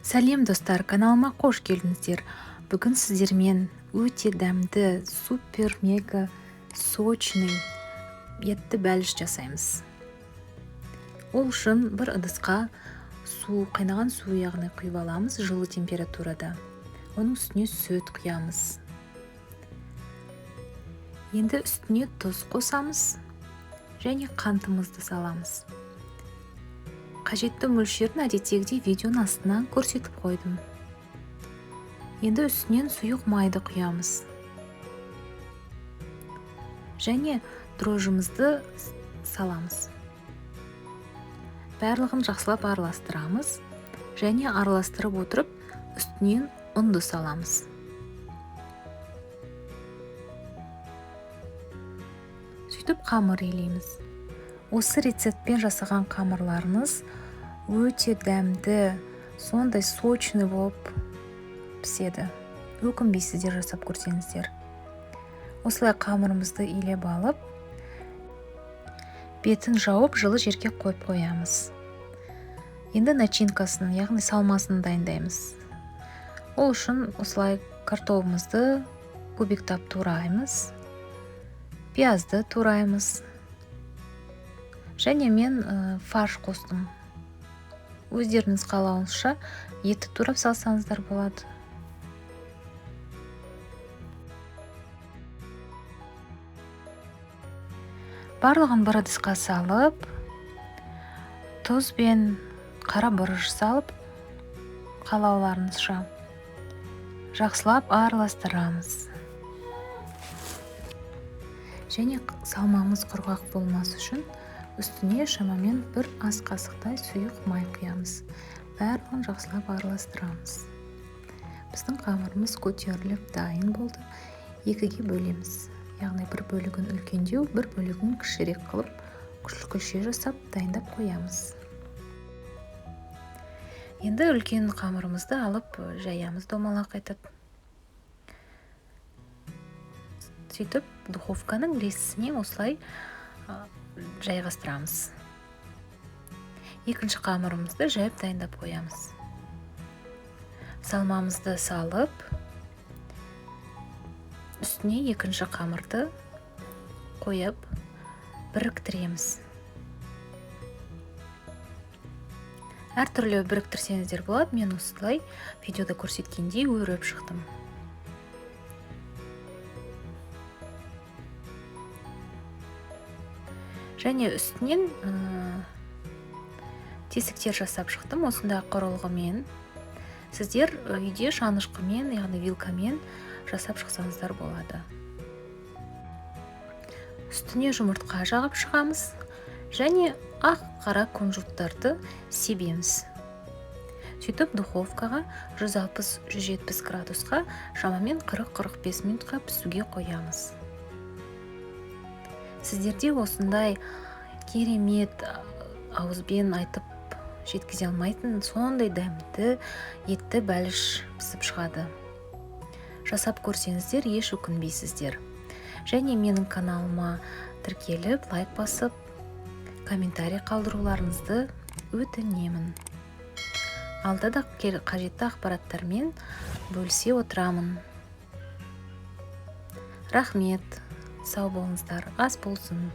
Сәлем, достар! Каналыма қош келдіңіздер! Бүгін сіздермен өте дәмді, супер мега сочный етті бәліш жасаймыз. Ол үшін бір ыдысқа су, қайнаған су, яғни құйып аламыз жылы температурада. Оның үстіне сүт құямыз. Енді үстіне тұз қосамыз және қантымызды саламыз. Қажетті мөлшерін әдеттегідей видеоның астына көрсетіп қойдым. Енді үстінен сұйық майды құямыз. Және дрожжымызды саламыз. Барлығын жақсылап араластырамыз және араластырып отырып үстінен ұнды саламыз. Сөйтіп қамыр илейміз. Осы рецептпен жасаған қамырларыңыз өте дәмді, сондай сочный болып піседі. Өкінбейсіздер жасап көрсеңіздер. Осылай қамырымызды илеп алып, бетін жауып жылы жерге қойып қоямыз. Енді начинкасын, яғни салмасын дайындаймыз. Ол үшін осылай картобымызды кубиктап тураймыз, пиязды тураймыз. Және мен фарш қостым. Өздеріңіз қалауынша етті турап салсаңыздар болады. Барлығын бір ыдысқа салып, тұз бен қара бұрыш салып, қалауларыңызша жақсылап араластырамыз. Және салмамыз құрғақ болмас үшін үстіне шамамен бір ас қасықтай сұйық май құямыз. Барлығын жақсылап араластырамыз. Біздің қамырымыз көтеріліп дайын болды. Екіге бөлеміз. Яғни бір бөлігін үлкендеу, бір бөлігін кішірек қылып, күлше жасап дайындап қоямыз. Енді үлкен қамырымызды алып жаямыз домалақ етіп. Сөйтіп духовканың лесісіне осылай жайғастырамыз. Екінші қамырымызды жайып дайындап қоямыз. Салмамызды салып, үстіне екінші қамырды қойып біріктіреміз. Әртүрлі біріктірсеңіздер болады. Мен осылай видеода көрсеткендей өріп шықтым. Және үстінен тесіктер жасап шықтым осындай құрылғымен. Сіздер үйде шанышқымен, яғни вилкамен жасап шықсаңыздар болады. Үстіне жұмыртқа жағып шығамыз және ақ қара кунжуттарды себеміз. Сөйтіп духовкаға 160-170 градусқа шамамен 40-45 минутқа пісуге қоямыз. Сіздерде осындай керемет, ауызбен айтып жеткізе алмайтын сондай дәмді етті бәліш пісіп шығады. Жасап көрсеңіздер, еш өкінбейсіздер. Және менің каналыма тіркеліп, лайк басып, комментарий қалдыруларыңызды өтінемін. Алда да қажетті ақпараттармен бөлісе отырамын. Рахмет. Сау болыңыздар, ас болсын.